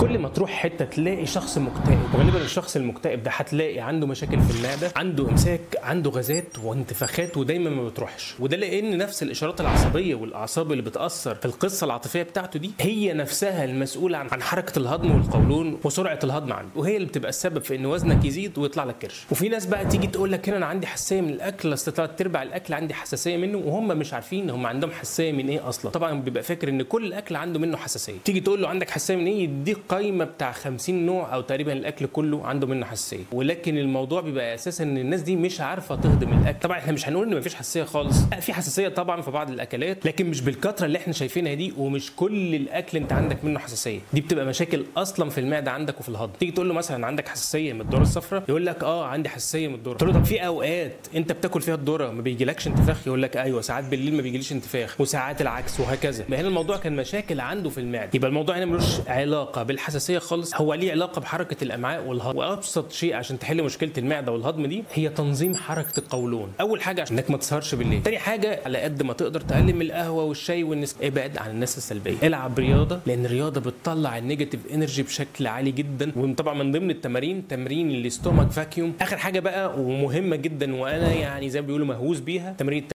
كل ما تروح حتة تلاقي شخص مكتئب، وغالبا الشخص المكتئب ده هتلاقي عنده مشاكل في المعدة، عنده امساك، عنده غازات وانتفاخات، ودايما ما بتروحش. وده لان نفس الاشارات العصبية والاعصاب اللي بتاثر في القصة العاطفية بتاعته دي هي نفسها المسؤولة عن حركة الهضم والقولون وسرعة الهضم عنده، وهي اللي بتبقى السبب في ان وزنك يزيد ويطلع لك كرش. وفي ناس بقى تيجي تقول لك هنا انا عندي حساسية من الاكل، اصل ثلاث ارباع الاكل عندي حساسية منه، وهم مش عارفين هم عندهم حساسية من ايه اصلا. طبعا بيبقى فاكر ان كل الاكل عنده منه حساسية. تيجي تقول له عندك حساسية من ايه، يديك قايمة بتاع 50 نوع او تقريبا الاكل كله عنده منه حساسية. ولكن الموضوع بيبقى اساسا ان الناس دي مش عارفه تهضم الاكل. طبعا احنا مش هنقول ان مفيش حساسية خالص، لا في حساسية طبعا في بعض الاكلات، لكن مش بالكثرة اللي احنا شايفينها دي، ومش كل الاكل انت عندك منه حساسية. دي بتبقى مشاكل اصلا في المعدة عندك وفي الهضم. تيجي تقول له مثلا عندك حساسية من الذرة الصفراء، يقول لك اه عندي حساسية من الذرة. تقول له طب في اوقات انت بتاكل فيها الذرة ما بيجيلكش انتفاخ؟ يقول لك ايوه ساعات بالليل ما بيجيليش انتفاخ، وساعات العكس، وهكذا. ما هنا الموضوع كان مشاكل عنده في المعدة. يبقى الموضوع هنا ملوش علاقة بالحساسيه خالص، هو ليه علاقة بحركة الامعاء والهضم. وابسط شيء عشان تحل مشكلة المعدة والهضم دي هي تنظيم حركة القولون. اول حاجة عشان انك ما تسهرش بالليل، تاني حاجة على قد ما تقدر تقلل من القهوة والشاي والنس، ابعد عن الناس السلبية، العب رياضة، لان الرياضة بتطلع ال negative energy بشكل عالي جدا. وطبعا من ضمن التمارين تمرين ال stomach vacuum. اخر حاجة بقى ومهمة جدا، وانا يعني زي ما بيقولوا مهووس بيها، تمرين